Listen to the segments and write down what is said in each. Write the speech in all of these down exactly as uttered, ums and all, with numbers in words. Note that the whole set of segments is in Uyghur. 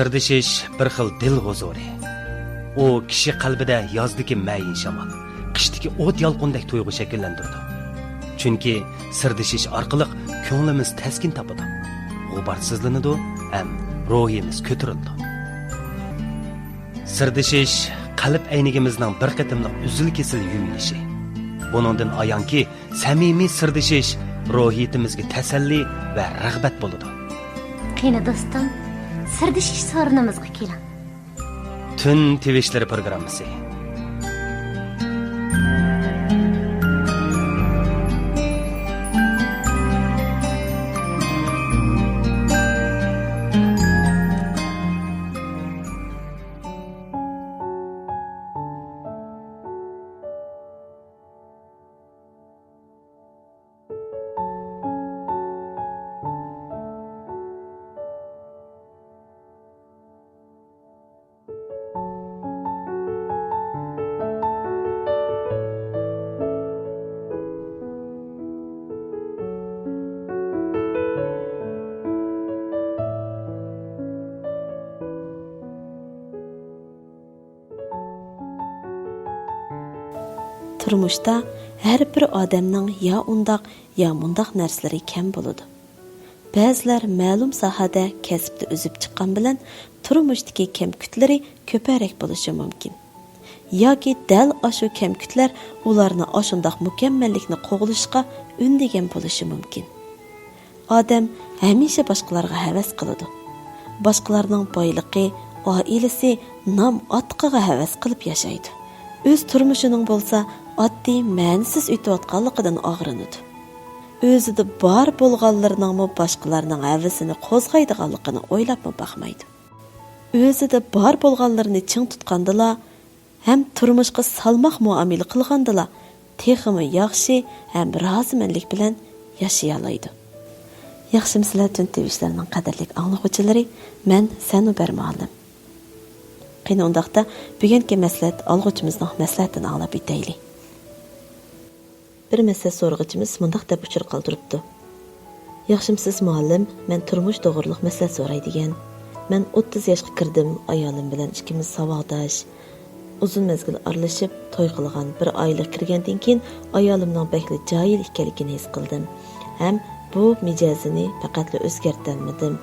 سىردىشىش بىر خىل دىل ھۇزۇرى. ئۇ كىشى قەلبىدە يازدىكى مەيىن شامال، قىشتىكى ئوت يالقۇندەك تۇيغۇ شەكىللەندۈرىدۇ. چۈنكى سىردىشىش ئارقىلىق كۆڭلىمىز تەسكىن تاپىدۇ، غۇبارسىزلىنىدۇ ھەم روھىمىز كۆتۈرۈلىدۇ. سىردىشىش قەلب ئەينىكىمىزنىڭ بىر قېتىملىق ئۈزۈل-كېسىل يۇيۇلۇشى. بۇنىڭدىن ئايانكى، سەمىمىي سىردىشىش روھىيىتىمىزگە تەسەللى ۋە رىغبەت بولىدۇ. قېنى دوستۇم، سىردىشىش سورۇنىمىزغا كېلىڭ. تۈن تىۋىشلىرى پروگراممىسى. تۇرمۇشتا ھەر بىر ئادەمنىڭ يا ئۇنداق، يا مۇنداق نەرسىلىرى كەم بولىدۇ. بەزىلەر مەلۇم ساھەدە كەسىپتە ئۈزۈپ چىققان بىلەن تۇرمۇشتىكى كەمچىلىكلىرى كۆپرەك بولۇشى مۇمكىن. ياكى دەل ئاشۇ كەمچىلىكلەر ئۇلارنى ئاشۇنداق مۇكەممەللىكنى قوغلىشىشقا ئۈندىگەن بولۇشى مۇمكىن. ئادەم ھەمىشە باشقىلارغا ھەۋەس قىلىدۇ. باشقىلارنىڭ بايلىقى، ئائىلىسى، نام-ئاتىقىغا ھەۋەس قىلىپ ياشايدۇ. ئۆز تۇرمۇشىنىڭ بولسا ئاددىي، مەنىسىز ئۆتۈۋاتقانلىقىدىن ئاغرىنىدۇ. ئۆزىدە بار بولغانلىرىنىڭمۇ باشقىلارنىڭ ھەۋىسىنى قوزغايدىغانلىقىنى ئويلاپمۇ باقمايدۇ. ئۆزىدە بار بولغانلىرىنى چىڭ تۇتقاندىلا، ھەم تۇرمۇشقا سالماق مۇئامىلە قىلغاندىلا، تېخىمۇ ياخشى ھەم رازىمەنلىك بىلەن ياشىيالايدۇ. ياخشىمۇسىلەر تۈن تىۋىشلىرىنىڭ قەدىرلىك ئاڭلىغۇچىلىرى؟ مەن سەنۇبەر مۇئەللىم. قېنى ئۇنداقتا، بۈگۈنكى مەسلىھەت ئالغۇچىمىزنىڭ مەسلىھەتىنى ئاڭلاپ ئۆتەيلى. بىر مەسلىھەت سورىغۇچىمىز مۇنداق دەپ ئۇچۇر قالدۇرۇپتۇ: ياخشىمۇسىز مۇئەللىم، مەن تۇرمۇش توغرۇلۇق مەسلىھەت سوراي دېگەن. مەن ئوتتۇز ياشقا كىردىم، ئايالىم بىلەن ئىككىمىز ساۋاقداش. ئۇزۇن مەزگىل ئارىلىشىپ توي قىلغان، بىر ئائىلىگە كىرگەندىن كېيىن ئايالىمنىڭ بەكلا جاھىل ئىكەنلىكىنى ھېس قىلدىم ھەم بۇ مىجەزىنى پەقەتلا ئۆزگەرتەلمىدىم.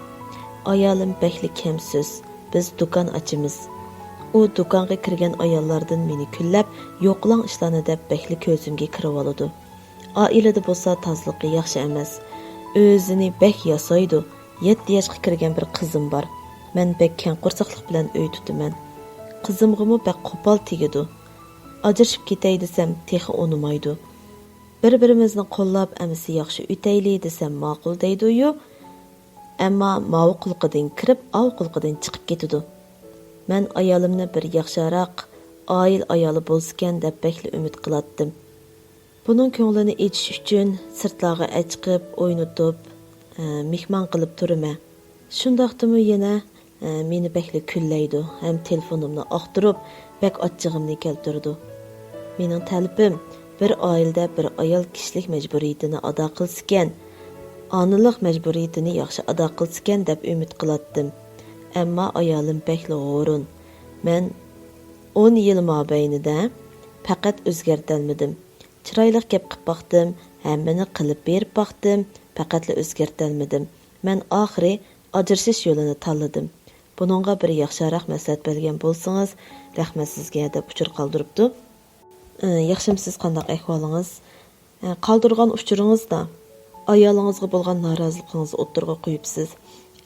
ئايالىم بەكلا كەم سۆز، بىز دۇكان ئاچىمىز. ئۇ دۇكانغا كىرگەن ئاياللاردىن مېنى كۈنلەپ يوقىلاڭ ئىشلارنى دەپ بەكلا كۆزۈمگە كىرىۋالىدۇ. ئائىلىدە بولسا تازىلىقى ياخشى ئەمەس. ئۆزىنى بەك ياسايدۇ. يەتتە ياشقا كىرگەن بىر قىزىم بار. مەن بەك كەڭ قورساقلىق بىلەن ئۆي تۇتىمەن. قىزىمغىمۇ بەك قوپال تېگىدۇ. ئاجرىشىپ كېتەي دېسەم، تېخى ئۇنىمايدۇ. بىر-بىرىمىزنى قوللاپ، ئەمىسە ياخشى ئۆتەيلى دېسەم، ماقۇل دەيدۇ-يۇ. ئەمما ماۋۇ قۇلىقىدىن كىرىپ، ئاۋۇ قۇلىقىدىن چىقىپ كېتىدۇ. مەن ئايالىمنى بىر ياخشىراق ئائىلە ئايالى بولسىكەن دەپ بەكلا ئۈمىد قىلاتتىم. بۇنىڭ كۆڭلىنى ئېچىش ئۈچۈن سىرتلارغا ئەچىقىپ، ئوينىتىپ، ئە، مېھمان قىلىپ تۇرىمەن. شۇنداقتىمۇ يەنە، ئە، مېنى بەكلا كۈنلەيدۇ ھەم تېلېفونۇمنى ئاختۇرۇپ، بەك ئاچچىقىمنى كەلتۈرىدۇ. مېنىڭ تەلىپىم، بىر ئائىلىدە بىر ئايال كىشىلىك مەجبۇرىيىتىنى ئادا قىلسىكەن، ئانىلىق مەجبۇرىيىتىنى ياخشى ئادا قىلسىكەن دەپ ئۈمىد قىلاتتىم. ئەمما ئايالىم بەكلا ھۇرۇن. مەن ئون يىل مابەينىدە پەقەت ئۆزگەرتەلمىدىم. چىرايلىق گەپ قىپ باقتىم، ھەممىنى قىلىپ بېرىپ باقتىم، پەقەتلا ئۆزگەرتەلمىدىم. مەن ئاخىرى ئاجرىشىش يولىنى تاللىدىم. بۇنىڭغا بىر ياخشىراق مەسلىھەت بەرگەن بولسىڭىز، رەھمەت سىزگە، دەپ ئۇچۇر قالدۇرۇپتۇ. ئى، ياخشىمۇسىز، قانداق ئەھۋالىڭىز؟ ئى، قالدۇرغان ئۇچۇرىڭىزدا ئايالىڭىزغا بولغان نارازىلىقىڭىزنى ئوتتۇرىغا قويۇپسىز.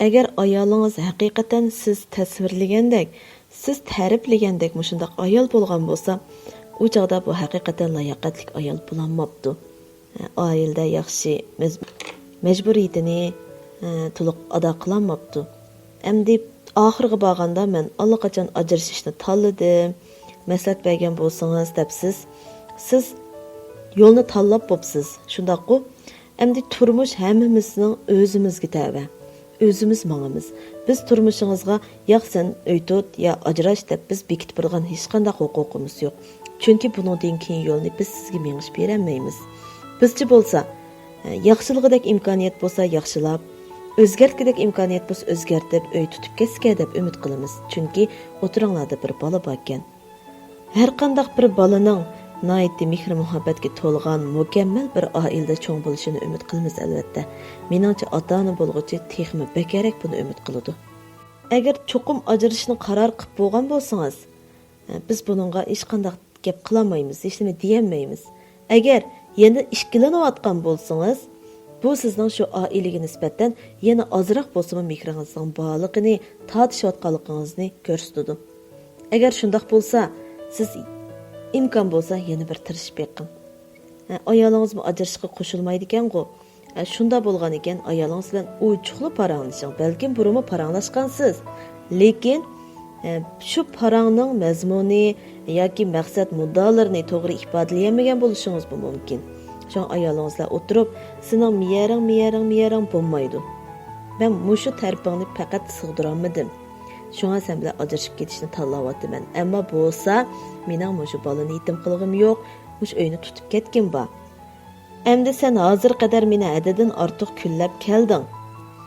ئەگەر ئايالىڭىز ھەقىقەتەن سىز تەسۋىرلىگەندەك، سىز تەرىپلىگەندەك مۇشۇنداق ئايال بولغان بولسا، ئۇ چاغدا بۇ ھەقىقەتەن لاياقەتلىك ئائىلە بولالماپتۇ. ئائىلىدە ياخشى مەز-، مەجبۇرىيىتىنى، ئە، تولۇق ئادا قىلالماپتۇ. ئەمدى ئاخىرىغا بارغاندا مەن ئاللىقاچان ئاجرىشىشنى تاللىدىم، مەسلىھەت بەرگەن بولسىڭىز دەپسىز. سىز يولنى تاللاپ بوپسىز، شۇنداققۇ؟ ئەمدى تۇرمۇش ھەممىمىزنىڭ ئۆزىمىزگە تەۋە. ئۆزىمىز ماڭىمىز. بىز تۇرمۇشىڭىزغا ياق سەن ئۆي تۇت، يا ئاجراش دەپ بىز بېكىتىپ بېرىدىغان ھېچقانداق ھوقۇقىمىز يوق. چۈنكى بۇنىڭدىن كېيىن يولنى بىز سىزگە مېڭىش بېرەلمەيمىز. بىزچە بولسا، ياخشىلىغۇدەك ئىمكانىيەت بولسا ياخشىلاپ، ئۆزگەرتكۈدەك ئىمكانىيەت بولسا ئۆزگەرتىپ، ئۆي تۇتۇپ كەتسىكەن دەپ ئۈمىد قىلىمىز. چۈنكى ئوتتۇرىڭلاردا بىر بالا باركەن. ھەرقانداق بىر بالىنىڭ ناھايىتى مېھرى-مۇھەببەتكە تولغان، مۇكەممەل بىر ئائىلىدە چوڭ بولۇشىنى ئۈمىد قىلىمىز، ئەلۋەتتە. مېنىڭچە، ئاتا-ئانا بولغۇچى تېخىمۇ بەكرەك بۇنى ئۈمىد قىلىدۇ. ئەگەر چوقۇم ئاجرىشىشنى قارار قىلىپ بولغان بولسىڭىز، بىز بۇنىڭغا ھېچقانداق گەپ قىلالمايمىز، ھېچنېمە دېيەلمەيمىز. ئەگەر يەنە ئىككىلىنىۋاتقان بولسىڭىز، بۇ سىزنىڭ شۇ ئائىلىگە نىسبەتەن يەنە ئازراق بولسىمۇ مېھرىڭىزنىڭ بارلىقىنى، تارتىشىۋاتقانلىقىڭىزنى كۆرسىتىدۇ. ئەگەر شۇنداق بولسا، سىز ئىمكان بولسا يەنە بىر تىرىشىپ بېقىڭ. ھە، ئايالىڭىزمۇ ئاجرىشىشقا قوشۇلمايدىكەنغۇ؟ ھە، شۇنداق بولغان ئىكەن، ئايالىڭىز بىلەن ئوچۇقلا پاراڭلىشىڭ. بەلكىم بۇرۇنمۇ پاراڭلاشقانسىز. لېكىن، ھە، شۇ پاراڭنىڭ مەزمۇنى ياكى مەقسەت مۇددىئالىرىنى توغرا ئىپادىلىيەلمىگەن بولۇشىڭىزمۇ مۇمكىن. شۇڭا ئايالىڭىز بىلەن ئولتۇرۇپ، سېنىڭ مېيەرىڭ، مېيەرىڭ، مېيەرىڭ بولمايدۇ. مەن مۇشۇ تەرىپىڭنى پەقەت سىغدۇرالمىدىم. شۇڭا سەن بىلەن ئاجرىشىپ كېتىشنى تاللاۋاتىمەن. ئەمما بولسا، مېنىڭ مۇشۇ بالىنى يېتىم قىلغۇم يوق، مۇشۇ ئۆينى تۇتۇپ كەتكۈم بار. ئەمدى سەن ھازىرغا قەدەر مېنى ھەددىدىن ئارتۇق كۈنلەپ كەلدىڭ.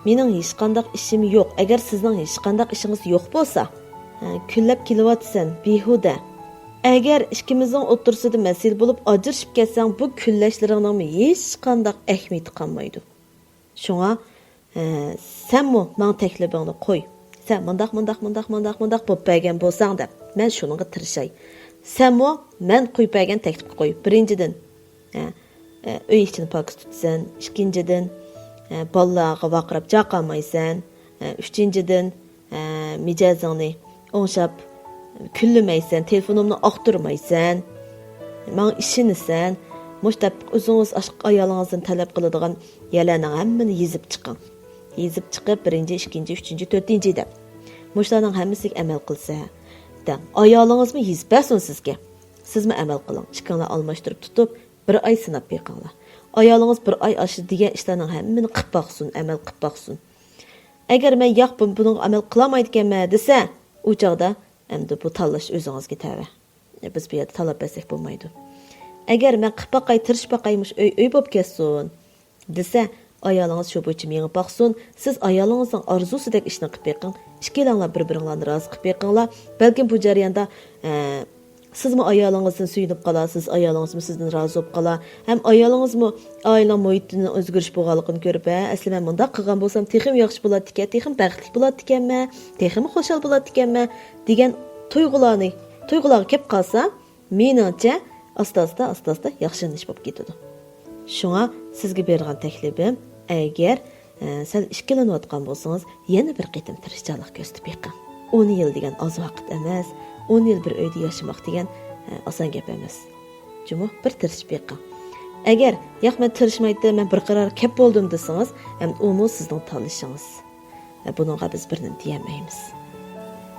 مېنىڭ ھېچقانداق ئىشىم يوق. ئەگەر سىزنىڭ ھېچقانداق ئىشىڭىز يوق بولسا، ھە، كۈنلەپ كېلىۋاتىسەن، بىھۇدە. ئەگەر ئىككىمىزنىڭ ئوتتۇرىسىدا مەسىلە بولۇپ ئاجرىشىپ كەتسەڭ، بۇ كۈنلەشلىرىڭنىڭمۇ ھېچقانداق ئەھمىيىتى قالمايدۇ. شۇڭا، ھە، سەنمۇ ماڭا تەكلىپىڭنى قوي. سەن مۇنداق، مۇنداق، مۇنداق، مۇنداق، مۇنداق بولۇپ بەرگەن بولساڭ دەپ، مەن شۇنىڭغا تىرىشاي. سەنمۇ مەن قويۇپ بەرگەن تەكلىپكە قوي. بىرىنچىدىن، ھە، ئە، ئۆي ئىچىنى پاكىز تۇتىسەن. ئىككىنچىدىن، ئە، بالىلارغا ۋارقىراپ جاقالمايسەن. ئە، ئۈچىنچىدىن، ئە، مىجەزىڭنى ئوڭشاپ كۈنلىمەيسەن، تېلېفونۇمنى ئاختۇرمايسەن، ماڭا ئىشىنىسەن. مۇشۇ دەپ ئۆزىڭىز ئاشۇ ئايالىڭىزدىن تەلەپ قىلىدىغان يەرلەرنىڭ ھەممىنى يېزىپ چىقىڭ. يېزىپ چىقىپ، بىرىنچى، ئىككىنچى، ئۈچىنچى، تۆتىنچى دەپ. مۇشۇلارنىڭ ھەممىسىگە ئەمەل قىلسا دەڭ. ئايالىڭىزمۇ يېزىپ بەرسۇن سىزگە. سىزمۇ ئەمەل قىلىڭ. ئىككىڭلار ئالماشتۇرۇپ تۇتۇپ، بىر ئاي سىناپ بېقىڭلار. ئايالىڭىز بىر ئاي ئاشۇ دېگەن ئىشلارنىڭ ھەممىنى قىلىپ باقسۇن، ئەمەل قىلىپ باقسۇن. ئەگەر مەن ياق، بۇ-، بۇنىڭغا ئەمەل قىلالمايدىكەنمەن دېسە، ئۇ چاغدا ئەمدى بۇ تاللاش ئۆزىڭىزگە تەۋە. بىز بۇ يەردە تاللاپ بەرسەك بولمايدۇ. ئەگەر مەن قىلىپ باقاي، تىرىشىپ باقاي، مۇشۇ ئۆي ئۆي بولۇپ كەتسۇن دېسە، ئايالىڭىز شۇ بويىچە مېڭىپ باقسۇن. سىز ئايالىڭىزنىڭ ئارزۇسىدەك ئىشنى قىلىپ بېقىڭ. ئىككىلەڭلار بىر-بىرىڭلارنى رازى قىلىپ بېقىڭلار. بەلكىم بۇ جەرياندا، ئە، سىزمۇ ئايالىڭىزدىن سۆيۈنۈپ قالارسىز، ئايالىڭىزمۇ سىزدىن رازى بولۇپ قالار. ھەم ئايالىڭىزمۇ ئائىلىنىڭ مۇھىتىنىڭ ئۆزگىرىش بولغانلىقىنى كۆرۈپ، ھە، ئەسلى مەن مۇنداق قىلغان بولسام تېخىمۇ ياخشى بولاتتىكەن، تېخىمۇ بەختلىك بولاتتىكەنمەن، تېخىمۇ خۇشال بولاتتىكەنمەن دېگەن تۇيغۇلارنى، تۇيغۇلارغا كەپ قالسا، مېنىڭچە، ئاستا-ئاستا، ئاستا-ئاستا ياخشىلىنىش بولۇپ كېتىدۇ. شۇڭا سىزگە بېرىدىغان تەكلىپىم، ئەگەر، ئە، سەل ئىككىلىنىۋاتقان بولسىڭىز، يەنە بىر قېتىم تىرىشچانلىق كۆرسىتىپ بېقىڭ. ئون يىل دېگەن ئاز ۋاقىت ئەمەس، ئون يىل بىر ئۆيدە ياشىماق دېگەن، ئە، ئاسان گەپ ئەمەس. جۇمۇ، بىر تىرىشىپ بېقىڭ. ئەگەر، ياق، مەن تىرىشمايتتىم، مەن بىر قارارغا كەپ بولدۇم دېسىڭىز، ئەمدى ئۇمۇ سىزنىڭ تاللىشىڭىز. ۋە بۇنىڭغا بىز بىر نېمە دېيەلمەيمىز.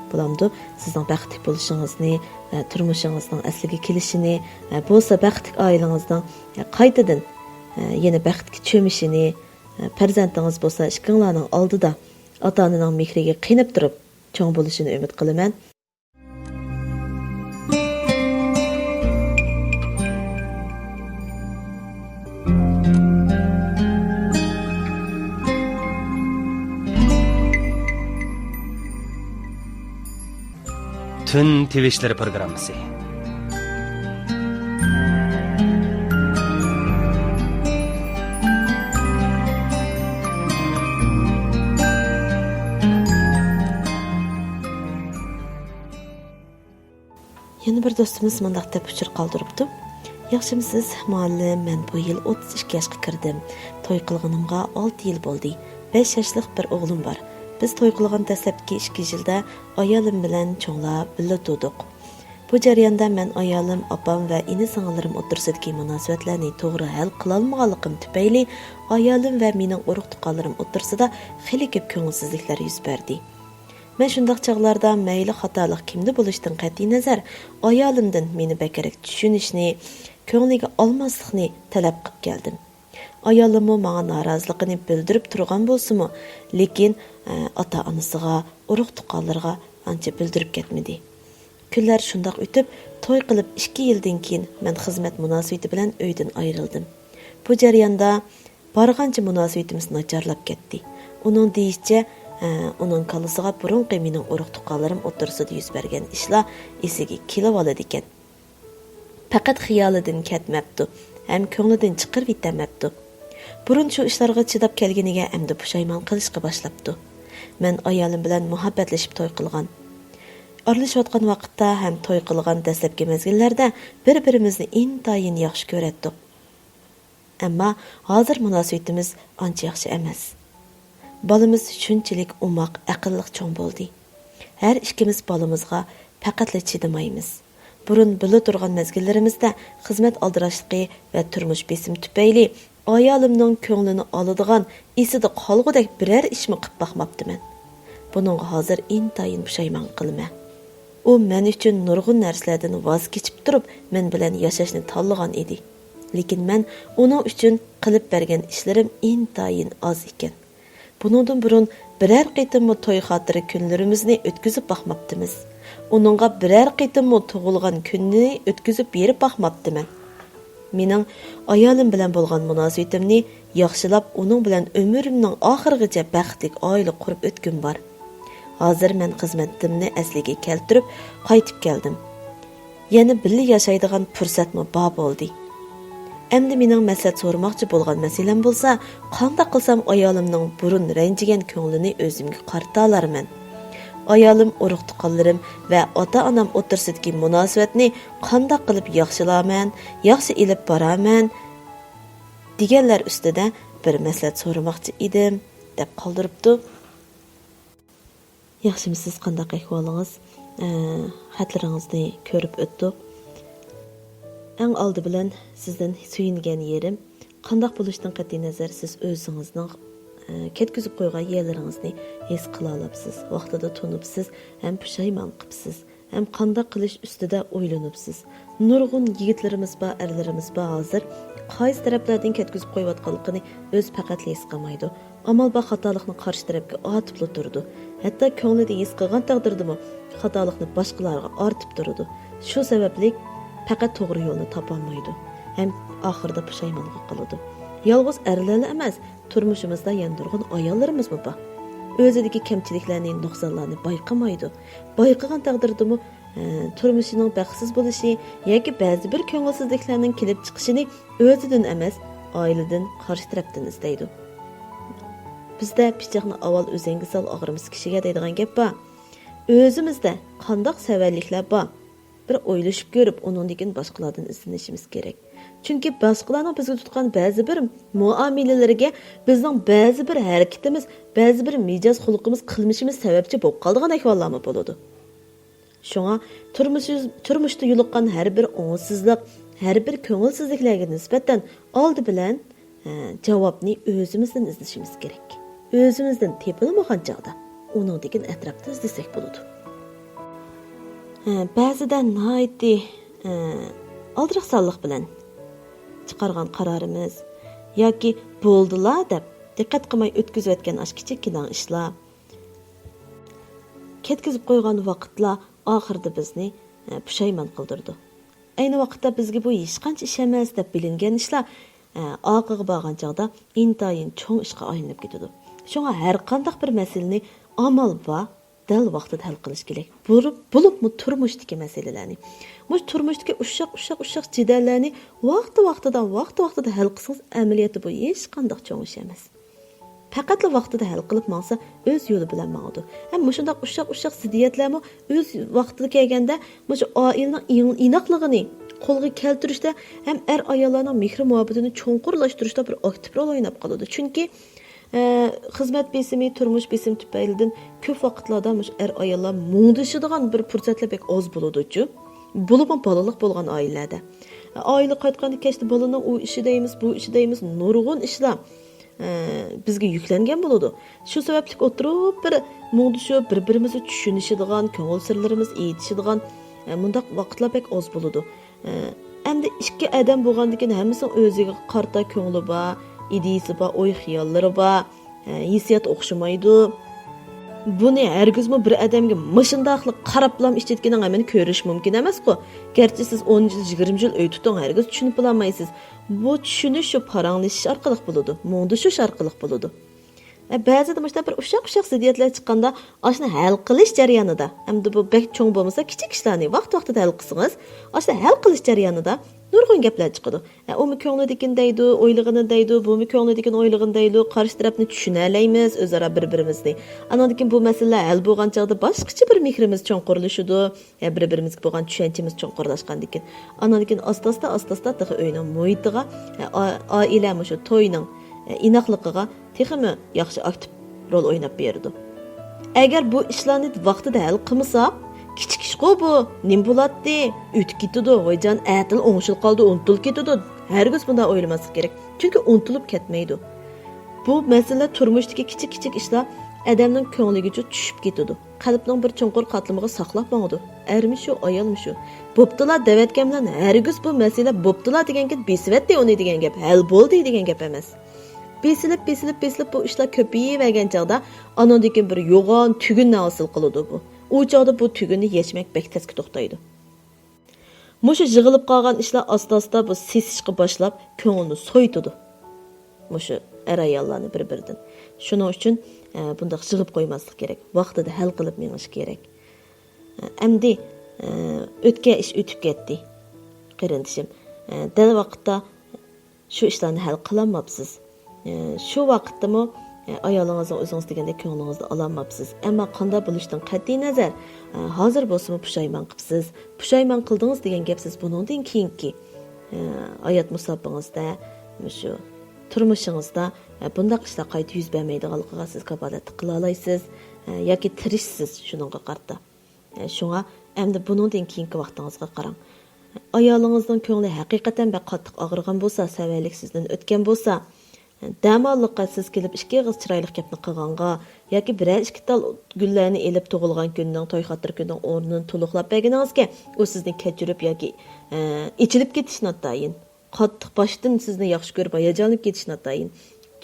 بولامدۇ، سىزنىڭ بەختلىك بولۇشىڭىزنى ۋە تۇرمۇشىڭىزنىڭ ئەسلىگە كېلىشىنى ۋە بولسا بەختلىك ئائىلىڭىزنىڭ قايتىدىن يەنە بەختكە چۆمۈشىنى، پەرزەنتىڭىز بولسا ئىككىڭلارنىڭ ئالدىدا ئاتا-ئانىنىڭ مېھرىگە قېنىپ تۇرۇپ چوڭ بولۇشىنى ئۈمىد قىلىمەن. تۈن تىۋىشلىرى پروگراممىسى. يەنە بىر دوستىمىز مۇنداق دەپ ئۇچۇر قالدۇرۇپتۇ: «ياخشىمۇسىز، مۇئەللىم؟ مەن بۇ يىل ئوتتۇز ئىككى ياشقا كىردىم. توي قىلغىنىمغا ئالتە يىل بولدى. بەش ياشلىق بىر ئوغلۇم بار. بىز توي قىلغان دەسلەپكى ئىككى يىلدا ئايالىم بىلەن چوڭلاپ بىللە تۇردۇق. بۇ جەرياندا مەن ئايالىم، ئاپام ۋە ئىنى-سىڭىللىرىم ئوتتۇرىسىدىكى مۇناسىۋەتلەرنى توغرا ھەل قىلالمىغانلىقىم تۈپەيلى، ئايالىم ۋە مېنىڭ ئۇرۇق-تۇغقانلىرىم ئوتتۇرىسىدا خېلى كۆپ كۆڭۈلسىزلىكلەر يۈز بەردى. مەن شۇنداق چاغلاردا مەيلى خاتالىق كىمدە بولۇشتىن قەتئىينەزەر، ئايالىمدىن مېنى بەكرەك چۈشىنىشنى، كۆڭلىگە ئالماسلىقنى تەلەپ قىلىپ كەلدىم. ئايالىممۇ ماڭا نارازىلىقىنى بىلدۈرۈپ تۇرغان بولسىمۇ، لېكىن، ئە، ئاتا-ئانىسىغا، ئۇرۇق-تۇغقانلىرىغا ئانچە بىلدۈرۈپ كەتمىدى. كۈنلەر شۇنداق ئۆتۈپ، توي قىلىپ ئىككى يىلدىن كېيىن مەن خىزمەت مۇناسىۋىتى بىلەن ئۆيدىن ئايرىلدىم. بۇ جەرياندا بارغانچە مۇناسىۋىتىمىز ناچارلاپ كەتتى. ئۇنىڭ دېيىشىچە، ئە، ئۇنىڭ كاللىسىغا بۇرۇنقى مېنىڭ ئۇرۇق-تۇغقانلىرىم ئوتتۇرىسىدا يۈز بەرگەن ئىشلار ئېسىگە كېلىۋالىدىكەن. پەقەت خىيالىدىن كەتمەپتۇ ھەم كۆڭلىدىن چىقىرىۋېتەلمەپتۇ. بۇرۇن شۇ ئىشلارغا چىداپ كەلگىنىگە ئەمدى پۇشايمان قىلىشقا باشلاپتۇ. مەن ئايالىم بىلەن مۇھەببەتلىشىپ توي قىلغان. ئارىلىشىۋاتقان ۋاقىتتا ھەم توي قىلغان دەسلەپكى مەزگىللەردە بىر-بىرىمىزنى ئىنتايىن ياخشى كۆرەتتۇق. ئەمما ھازىر مۇناسىۋىتىمىز ئانچە ياخشى ئەمەس. بالىمىز شۇنچىلىك ئوماق، ئەقىللىق چوڭ بولدى. ھەر ئىككىمىز بالىمىزغا پەقەتلا چىدىمايمىز. بۇرۇن بىللە تۇرغان مەزگىللىرىمىزدە خىزمەت ئالدىراشلىقى ۋە تۇرمۇش بېسىمى تۈپەيلى ئايالىمنىڭ كۆڭلىنى ئالىدىغان، ئېسىدە قالغۇدەك بىرەر ئىشمۇ قىپ باقماپتىمەن. بۇنىڭغا ھازىر ئىنتايىن پۇشايمان قىلىمەن. ئۇ مەن ئۈچۈن نۇرغۇن نەرسىلەردىن ۋاز كېچىپ تۇرۇپ، مەن بىلەن ياشاشنى تاللىغان ئىدى. لېكىن مەن ئۇنىڭ ئۈچۈن قىلىپ بەرگەن ئىشلىرىم ئىنتايىن ئاز ئىكەن. بۇنىڭدىن بۇرۇن بىرەر قېتىممۇ توي خاتىرە كۈنلىرىمىزنى ئۆتكۈزۈپ باقماپتىمىز. ئۇنىڭغا بىرەر قېتىممۇ تۇغۇلغان كۈنىنى ئۆتكۈزۈپ بېرىپ باقماپتىمەن. مېنىڭ ئايالىم بىلەن بولغان مۇناسىۋىتىمنى ياخشىلاپ، ئۇنىڭ بىلەن ئۆمرۈمنىڭ ئاخىرىغىچە بەختلىك ئائىلە قۇرۇپ ئۆتكۈم بار. ھازىر مەن خىزمىتىمنى ئەسلىگە كەلتۈرۈپ، قايتىپ كەلدىم. يەنە بىللە ياشايدىغان پۇرسەتمۇ بار بولدى. ئەمدى مېنىڭ مەسلىھەت سورىماقچى بولغان مەسىلەم بولسا، قانداق قىلسام ئايالىمنىڭ بۇرۇن رەنجىگەن كۆڭلىنى ئۆزۈمگە قارىتالارمەن؟ ئايالىم، ئۇرۇق-تۇغقانلىرىم ۋە ئاتا-ئانام ئوتتۇرىسىدىكى مۇناسىۋەتنى قانداق قىلىپ ياخشىلارمەن، ياخشى ئېلىپ بارارمەن دېگەنلەر ئۈستىدە بىر مەسلىھەت سورىماقچى ئىدىم، دەپ قالدۇرۇپتۇ. ياخشىمۇسىز، قانداق ئەھۋالىڭىز؟ ئە، خەتلىرىڭىزنى كۆرۈپ ئۆتتۇق. ئەڭ ئالدى بىلەن سىزدىن سۆيۈنگەن يېرىم، قانداق بولۇشتىن قەتئىينەزەر، سىز ئۆزىڭىزنىڭ، ئە، كەتكۈزۈپ قويغان يەرلىرىڭىزنى ھېس قىلالاپسىز، ۋاقتىدا تونۇپسىز ھەم پۇشايمان قىپسىز. ھەم قانداق قىلىش ئۈستىدە ئويلىنىپسىز. نۇرغۇن يىگىتلىرىمىز بار، ئەرلىرىمىز بار ھازىر قايسى تەرەپلەردىن كەتكۈزۈپ قويۇۋاتقانلىقىنى ئۆزى پەقەتلا ھېس قىلمايدۇ. ئامال بار خاتالىقنى قارشى تەرەپكە ئارتىپلا تۇرىدۇ. ھەتتا كۆڭلىدە ھېس قىلغان تەقدىردىمۇ خاتالىقنى باشقىلارغا ئارتىپ تۇرىدۇ. شۇ سەۋەبلىك پەقەت توغرا يولنى تاپالمايدۇ ھەم ئاخىرىدا پۇشايمانغا قالىدۇ. يالغۇز ئەرلەرلا ئەمەس، تۇرمۇشىمىزدا يەنە نۇرغۇن ئاياللىرىمىزمۇ بار. ئۆزىدىكى كەمچىلىكلەرنى، نۇقسانلارنى بايقىمايدۇ. بايقىغان تەقدىردىمۇ، ئە، تۇرمۇشىنىڭ بەختسىز بولۇشى ياكى بەزى بىر كۆڭۈلسىزلىكلەرنىڭ كېلىپ چىقىشىنى ئۆزىدىن ئەمەس، ئائىلىدىن، قارشى تەرەپتىن ئىزدەيدۇ. بىزدە «پىچاقنى ئاۋۋال ئۆزەڭگە سال، ئاغرىمىسا كىشىگە» دەيدىغان گەپ بار. ئۆزىمىزدە قانداق سەۋەنلىكلەر بار؟ بىر ئويلىشىپ كۆرۈپ، ئۇنىڭدىن كېيىن باشقىلاردىن ئىزدىنىشىمىز كېرەك. چۈنكى باشقىلارنىڭ بىزگە تۇتقان بەزى بىر مۇئامىلىلىرىگە بىزنىڭ بەزى بىر ھەرىكىتىمىز، بەزى بىر مىجەز خۇلقىمىز، قىلمىشىمىز سەۋەبچى بولۇپ قالىدىغان ئەھۋاللارمۇ بولىدۇ. شۇڭا تۇرمۇشى-، تۇرمۇشتا يولۇققان ھەر بىر ئوڭۇشسىزلىق، ھەر بىر كۆڭۈلسىزلىكلەرگە نىسبەتەن ئالدى بىلەن، ھە، جاۋابنى ئۆزىمىزدىن ئىزدىشىمىز كېرەك. ئۆزىمىزدىن تېپىلمىغان چاغدا ئۇنىڭدىن كېيىن ئەتراپتا ئىزدىسەك بولىدۇ. ھە، بەزىدە ناھايىتى، ھە، ئالدىراقسانلىق بىلەن چىقارغان قارارىمىز ياكى بولدىلا دەپ دىققەت قىلماي ئۆتكۈزۈۋەتكەن ئاشۇ كىچىككىنە ئىشلار، كەتكۈزۈپ قويغان ۋاقىتلار ئاخىرىدا بىزنى، ھە، پۇشايمان قىلدۇرىدۇ. ئەينى ۋاقىتتا بىزگە بۇ ھېچقانچە ئىش ئەمەس دەپ بىلىنگەن ئىشلار، ئە، ئارقىغا بارغان چاغدا ئىنتايىن چوڭ ئىشقا ئايلىنىپ كېتىدۇ. شۇڭا ھەر قانداق بىر مەسىلىنى ئامال بار، دەل ۋاقتىدا ھەل قىلىش كېرەك. بۇرۇ-، بولۇپمۇ تۇرمۇشتىكى مەسىلىلەرنى. مۇشۇ تۇرمۇشتىكى ئۇششاق، ئۇششاق، ئۇششاق جېدەللەرنى ۋاقتى ۋاقتىدا، ۋاقتى ۋاقتىدا ھەل قىلسىڭىز، ئەمەلىيەتتە بۇ ھېچقانداق چوڭ ئىش ئەمەس. پەقەتلا ۋاقتىدا ھەل قىلىپ ماڭسا، ئۆز يولى بىلەن ماڭىدۇ. ھەم مۇشۇنداق ئۇششاق-ئۇششاق زىددىيەتلەرمۇ ئۆز ۋاقتىدا كەلگەندە، مۇشۇ ئائىلىنىڭ ئىن-، ئىناقلىقىنى قولغا كەلتۈرۈشتە ھەم ئەر-ئاياللارنىڭ مېھرى-مۇھەببىتىنى چوڭقۇرلاشتۇرۇشتا بىر ئاكتىپ رول ئويناپ قالىدۇ. چۈنكى، ئە، خىزمەت بېسىمى، تۇرمۇش بېسىمى تۈپەيلىدىن كۆپ ۋاقىتلاردا مۇشۇ ئەر-ئاياللار مۇڭدىشىدىغان بىر پۇرسەتلەر بەك ئاز بولىدۇچۇ. بولۇپمۇ بالىلىق بولغان ئائىلىلەردە. ئائىلە قايتقاندا كەچتە بالىنىڭ ئۇ ئىشى دەيمىز، بۇ ئىشى دەيمىز، نۇرغۇن ئىشلار ئە، بىزگە يۈكلەنگەن بولىدۇ. شۇ سەۋەبلىك ئولتۇرۇپ بىر مۇڭدىشىپ، بىر-بىرىمىزنى چۈشىنىشىدىغان، كۆڭۈل سىرلىرىمىز ئېيتىشىدىغان، ئە، مۇنداق ۋاقىتلار بەك ئاز بولىدۇ. ئە، ئەمدى ئىككى ئادەم بولغاندىن كېيىن ھەممىسىنىڭ ئۆزىگە قارىتا كۆڭلى بار، ئىدىيىسى بار، ئوي-خىياللىرى بار، ئە، ھېسسىياتى ئوخشىمايدۇ. بۇنى ھەرگىزمۇ بىر ئادەمگە مۇشۇنداقلا قاراپلا ئىچىدىكىنىڭ ھەممىنى كۆرۈش مۇمكىن ئەمەسقۇ. گەرچە سىز ئون يىل، يىگىرمە يىل ئۆي تۇتۇڭ، ھەرگىز چۈشىنىپ بولالمايسىز. بۇ چۈشىنىش شۇ پاراڭلىشىش ئارقىلىق بولىدۇ، مۇڭدىشىش ئارقىلىق بولىدۇ. ئە، بەزىدە مۇشۇنداق بىر ئۇششاق-ئۇششاق زىددىيەتلەر چىققاندا، ئاشۇنى ھەل قىلىش جەريانىدا، ئەمدى بۇ بەك چوڭ بولمىسا، كىچىك ئىشلارنى ۋاقتى-ۋاقتىدا ھەل قىلسىڭىز، ئاشۇنى ھەل قىلىش جەريانىدا نۇرغۇن گەپلەر چىقىدۇ. ئە، ئۇمۇ كۆڭلىدىكىنى دەيدۇ، ئويلىغىنىنى دەيدۇ، بۇمۇ كۆڭلىدىكىنى ئويلىغىنى دەيدۇ، قارشى تەرەپنى چۈشىنەلەيمىز ئۆزئارا بىر-بىرىمىزنى. ئاناندىن كېيىن بۇ مەسىلىلەر ھەل بولغان چاغدا باشقىچە بىر مېھرىمىز چوڭقۇرلىشىدۇ. ھە، بىر-بىرىمىزگە بولغان چۈشەنچىمىز چوڭقۇرلاشقاندىكىن، ئاناندىن كېيىن ئاستا-ئاستا، ئاستا-ئاستا تېخى ئۆينىڭ مۇھىتىغا، ھە، ئا-، ئائىلە مۇشۇ توينىڭ، ھە، ئىناقلىقىغا تېخىمۇ ياخشى ئاكتىپ رول ئويناپ بېرىدۇ. ئەگەر بۇ ئىشلارنى ۋاقتىدا ھەل قىلمىساق، كىچىك ئىشقۇ بۇ، نېمە بولاتتى، ئۆتۈپ كېتىدۇ، ۋايجان، ئەتىلا ئوڭشىلىپ قالىدۇ، ئۇنتۇلۇپ كېتىدۇ. ھەرگىز بۇنداق ئويلىماسلىق كېرەك، چۈنكى ئۇنتۇلۇپ كەتمەيدۇ. بۇ مەسىلىلەر، تۇرمۇشتىكى كىچىك-كىچىك ئىشلار ئادەمنىڭ كۆڭلىگىچە چۈشۈپ كېتىدۇ. قەلبنىڭ بىر چوڭقۇر قاتلىمىغا ساقلاپ ماڭىدۇ. ئەرمۇ شۇ، ئايالمۇ شۇ. بوپتۇلا دەۋەتكەن بىلەن ھەرگىز بۇ مەسىلە بوپتۇلا دېگەن گەپ، بېسىۋەتتى ئۇنى دېگەن گەپ، ھەل بولدى دېگەن گەپ ئەمەس. بېسىلىپ، بېسىلىپ، بېسىلىپ بۇ ئىشلار كۆپىيىۋەرگەن چاغدا، ئانىڭدىن كېيىن بىر يوغان تۈگۈننى ھاسىل قىلىدۇ بۇ. ئۇ چاغدا بۇ تۈگۈننى يەشمەك بەك تەسكە توختايدۇ. مۇشۇ يىغىلىپ قالغان ئىشلار ئاستا-ئاستا بۇ سېسىشقا باشلاپ، كۆڭۈلنى سويۇتىدۇ. مۇشۇ ئەر-ئاياللارنى بىر-بىرىدىن. شۇنىڭ ئۈچۈن، ئە، بۇنداق يىغىپ قويماسلىق كېرەك. ۋاقتىدا ھەل قىلىپ مېڭىش كېرەك. ئە، ئەمدى، ئە، ئۆتكەن ئىش ئۆتۈپ كەتتى، قېرىندىشىم. ئە، دەل ۋاقىتتا شۇ ئىشلارنى ھەل قىلالماپسىز. ئە، شۇ ۋاقىتتىمۇ، ئە، ئايالىڭىزنىڭ ئۆزىڭىز دېگەندەك كۆڭلىڭىزنى ئالالماپسىز. ئەمما قانداق بولۇشىدىن قەتئىينەزەر، ئە، ھازىر بولسىمۇ پۇشايمان قىپسىز. پۇشايمان قىلدىڭىز دېگەن گەپ سىز بۇنىڭدىن كېيىنكى، ئە، ھايات مۇساپىڭىزدە، مۇشۇ تۇرمۇشىڭىزدا، ئە، بۇنداق ئىشلار قايتا يۈز بەرمەيدىغانلىقىغا سىز كاپالەتلىك قىلالايسىز، ئە، ياكى تىرىشىسىز شۇنىڭغا قارىتا. شۇڭا ئەمدى بۇنىڭدىن كېيىنكى ۋاقتىڭىزغا قاراڭ. ئايالىڭىزنىڭ كۆڭلى ھەقىقەتەن بەك قاتتىق ئاغرىغان بولسا، سەۋەنلىك سىزدىن ئۆتكەن بولسا، دەماللىققا سىز كېلىپ ئىككى ئېغىز چىرايلىق گەپنى قىلغانغا ياكى بىرەر ئىككى تال گۈللەرنى ئېلىپ تۇغۇلغان كۈننىڭ، توي خاتىرە كۈننىڭ ئورنىنى تولۇقلاپ بەرگىنىڭىزگە، ئۇ سىزنى كەچۈرۈپ ياكى، ئە، ئېچىلىپ كېتىشى ناتايىن. قاتتىق باشتىن سىزنى ياخشى كۆرۈپ ھاياجانلىنىپ كېتىشى ناتايىن.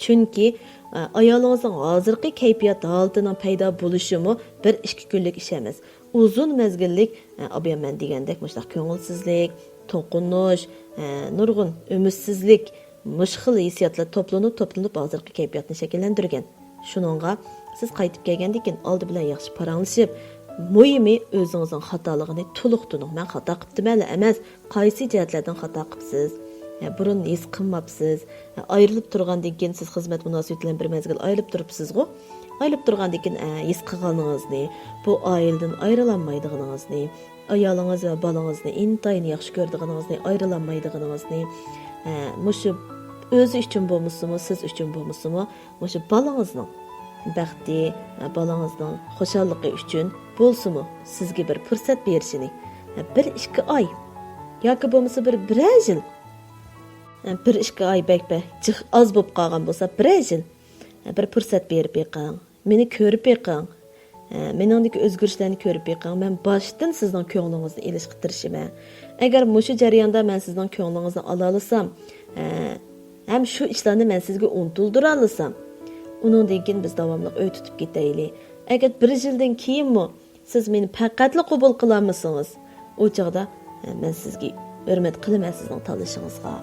چۈنكى، ئە، ئايالىڭىزنىڭ ھازىرقى كەيپىيات ھالىتىنىڭ پەيدا بولۇشىمۇ بىر ئىككى كۈنلۈك ئىش ئەمەس. ئۇزۇن مەزگىللىك، ئە، ئابىيان مەن دېگەندەك مۇشۇنداق كۆڭۈلسىزلىك، توقۇنۇش، ئە، نۇرغۇن ئۈمىدسىزلىك، مۇشۇ خىل ھېسسىياتلار توپلىنىپ، توپلىنىپ ھازىرقى كەيپىياتنى شەكىللەندۈرگەن. شۇنىڭغا سىز قايتىپ كەلگەندىن كېيىن ئالدى بىلەن ياخشى پاراڭلىشىپ، مۇھىمى ئۆزىڭىزنىڭ خاتالىقىنى تولۇق تونۇڭ. مەن خاتا قىپتىمەنلا ئەمەس، قايسى جەھەتلەردىن خاتا قىپسىز؟ ھە، بۇرۇن ھېس قىلماپسىز. ھە، ئايرىلىپ تۇرغاندىن كېيىن سىز خىزمەت مۇناسىۋىتى بىلەن بىر مەزگىل ئايرىلىپ تۇرۇپسىزغۇ؟ ئايرىلىپ تۇرغاندىن كېيىن، ھە، ھېس قىلغىنىڭىزنى، بۇ ئائىلىدىن ئايرىلالمايدىغىنىڭىزنى، ئايالىڭىز ۋە بالىڭىزنى ئىنتايىن ياخشى كۆرىدىغىنىڭىزنى، ئايرىلالمايدىغىنىڭىزنى، ھە، مۇشۇ ئۆزى ئۈچۈن بولمىسىمۇ، سىز ئۈچۈن بولمىسىمۇ، مۇشۇ بالىڭىزنىڭ بەختى، بالىڭىزنىڭ خۇشاللىقى ئۈچۈن بولسىمۇ، سىزگە بىر پۇرسەت بېرىشىنى، بىر ئىككى ئاي ياكى بولمىسا بىر، بىرەر يىل، بىر ئىككى ئاي بەك بەك جىق ئاز بولۇپ قالغان بولسا، بىرەر يىل بىر پۇرسەت بېرىپ بېقىڭ. مېنى كۆرۈپ بېقىڭ. مېنىڭدىكى ئۆزگىرىشلەرنى كۆرۈپ بېقىڭ. مەن باشتىن سىزنىڭ كۆڭلىڭىزنى ئېلىشقا تىرىشىمەن. ئەگەر مۇشۇ جەرياندا مەن سىزنىڭ كۆڭلىڭىزنى ئالالىسام، ھەم شۇ ئىشلارنى مەن سىزگە ئۇنتۇلدۇرالىسام، ئۇنىڭدىن كېيىن بىز داۋاملىق ئۆي تۇتۇپ كېتەيلى. ئەگەر بىر يىلدىن كېيىنمۇ سىز مېنى پەقەتلا قوبۇل قىلالمىسىڭىز، ئۇ چاغدا، ھە، مەن سىزگە ھۆرمەت قىلىمەن سىزنىڭ تاللىشىڭىزغا،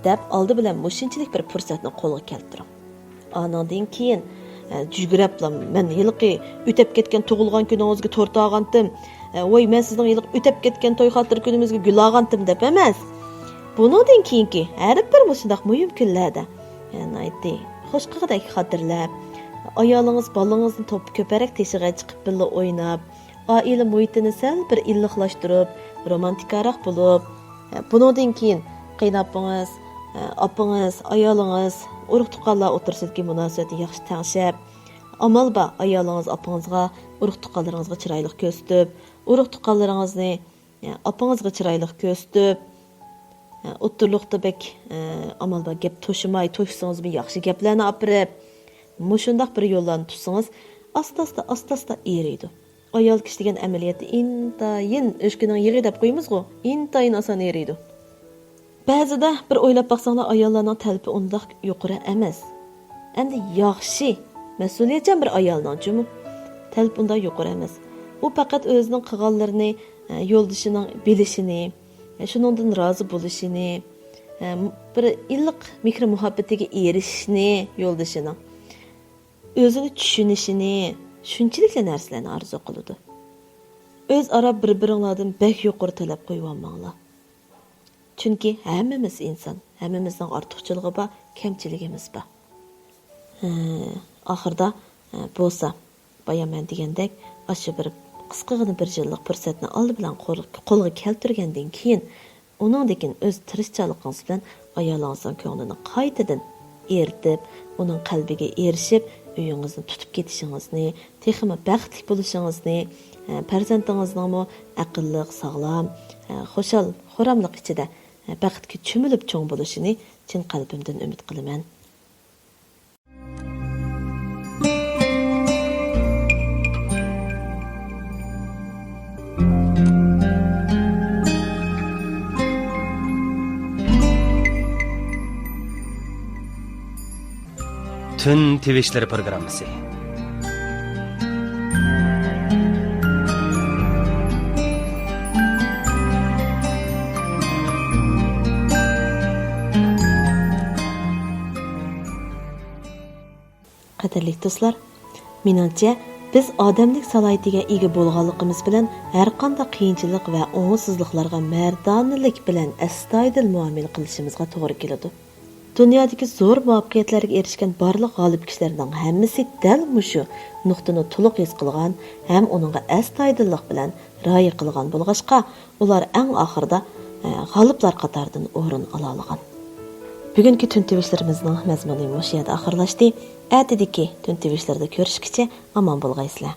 دەپ ئالدى بىلەن مۇشۇنچىلىك بىر پۇرسەتنى قولغا كەلتۈرۈڭ. ئانىڭدىن كېيىن، ھە، جۈگرەپلا، مەن ھېلىقى ئۆتەپ كەتكەن تۇغۇلغان كۈنىڭىزگە تورت ئالغانتىم، ھە، ۋاي، مەن سىزنىڭ ھېلىقى ئۆتەپ كەتكەن توي خاتىرە كۈنىمىزگە گۈل ئالغانتىم دەپ ئەمەس. بۇنىڭدىن كېيىنكى ھەر بىر مۇشۇنداق مۇھىم كۈنلەردە، ھە، ناھايىتى خۇش قىلغۇدەك خاتىرىلەپ، ئايالىڭىز، بالىڭىزنى توپا كۆپرەك تېشىغا چىقىپ بىللە ئويناپ، ئائىلە مۇھىتىنى سەل بىر ئىللىقلاشتۇرۇپ، رومانتىكاراق بولۇپ، بۇنىڭدىن كېيىن قېيىنئاپىڭىز، ئاپىڭىز، ئايالىڭىز، ئۇرۇق-تۇغقانلار ئوتتۇرىسىدىكى مۇناسىۋەتنى ياخشى تەڭشەپ، ئامال بار ئايالىڭىز، ئاپىڭىزغا، ئۇرۇق-تۇغقانلىرىڭىزغا چىرايلىق كۆرسىتىپ، ئۇرۇق-تۇغقانلىرىڭىزنى، ئاپىڭىزغا چىرايلىق كۆرسىتىپ، ئوتتۇرىلىقتا بەك، ئامال بار گەپ توشۇماي، توشۇسىڭىزمۇ ياخشى گەپلەرنى ئاپىرىپ، مۇشۇنداق بىر يوللارنى تۇتسىڭىز، ئاستا-ئاستا، ئاستا-ئاستا ئېرىيدۇ. ئايال كىشى دېگەن ئەمەلىيەتتە ئىنتايىن ئۆچكىنىڭ يېغى دەپ قويىمىزغۇ، ئىنتايىن ئاسان ئېرىيدۇ. بەزىدە بىر ئويلاپ باقساڭلار، ئاياللارنىڭ تەلىپى ئۇنداق يۇقىرى ئەمەس. ئەمدى ياخشى، مەسئۇلىيەتچان بىر ئايالنىڭچۇمۇ تەلىپى ئۇنداق يۇقىرى ئەمەس. ئۇ پەقەت ئۆزىنىڭ قىلغانلىرىنى، ئە، يولدىشىنىڭ بىلىشىنى، ئە، شۇنىڭدىن رازى بولۇشىنى، ئە، بىر ئىللىق مېھرى-مۇھەببىتىگە ئېرىشىشنى يولدىشىنىڭ. ئۆزىنى چۈشىنىشىنى، شۇنچىلىكلا نەرسىلەرنى ئارزۇ قىلىدۇ. ئۆزئارا بىر-بىرىڭلاردىن بەك يۇقىرى تەلەپ قويۇۋالماڭلار. چۈنكى ھەممىمىز ئىنسان، ھەممىمىزنىڭ ئارتۇقچىلىقى بار، كەمچىلىكىمىز بار. ھە، ئاخىرىدا، ھە، بولسا، بايا مەن دېگەندەك، ئاشۇ بىر قىسقىغىنا بىر يىللىق پۇرسەتنى ئالدى بىلەن قول-، قولغا كەلتۈرگەندىن كېيىن، ئۇنىڭدىن كېيىن ئۆز تىرىشچانلىقىڭىز بىلەن ئايالىڭىزنىڭ كۆڭلىنى قايتىدىن ئېرىتىپ، ئۇنىڭ قەلبىگە ئېرىشىپ، ئۆيىڭىزنى تۇتۇپ كېتىشىڭىزنى، تېخىمۇ بەختلىك بولۇشىڭىزنى، ئە، پەرزەنتىڭىزنىڭمۇ ئەقىللىق، ساغلام، ئە، خۇشال، خۇراملىق ئىچىدە، ئە، بەختكە چۆمۈلۈپ چوڭ بولۇشىنى چىن قەلبىمدىن ئۈمىد قىلىمەن. تۈن تىۋىشلىرى پروگراممىسى. قەدىرلىك دوستلار، مېنىڭچە، بىز ئادەملىك سالاھىيىتىگە ئىگە بولغانلىقىمىز بىلەن ھەرقانداق قىيىنچىلىق ۋە ئوڭۇشسىزلىقلارغا مەردانىلىك بىلەن ئەستايىدىل مۇئامىلە قىلىشىمىزغا توغرا كېلىدۇ. دۇنيادىكى زور مۇۋەپپەقىيەتلەرگە ئېرىشكەن بارلىق غالىپ كىشىلەرنىڭ ھەممىسى دەل مۇشۇ نۇقتىنى تولۇق ھېس قىلغان ھەم ئۇنىڭغا ئەستايىدىللىق بىلەن رىئايە قىلغان بولغاچقا، ئۇلار ئەڭ ئاخىرىدا، ئە، غالىپلار قاتارىدىن ئورۇن ئالالىغان. بۈگۈنكى تۈن تىۋىشلىرىمىزنىڭ مەزمۇنى مۇشۇ يەردە ئاخىرلاشتى. ئەتىدىكى تۈن تىۋىشلىرىدا كۆرۈشكىچە ئامان بولغايسىلەر.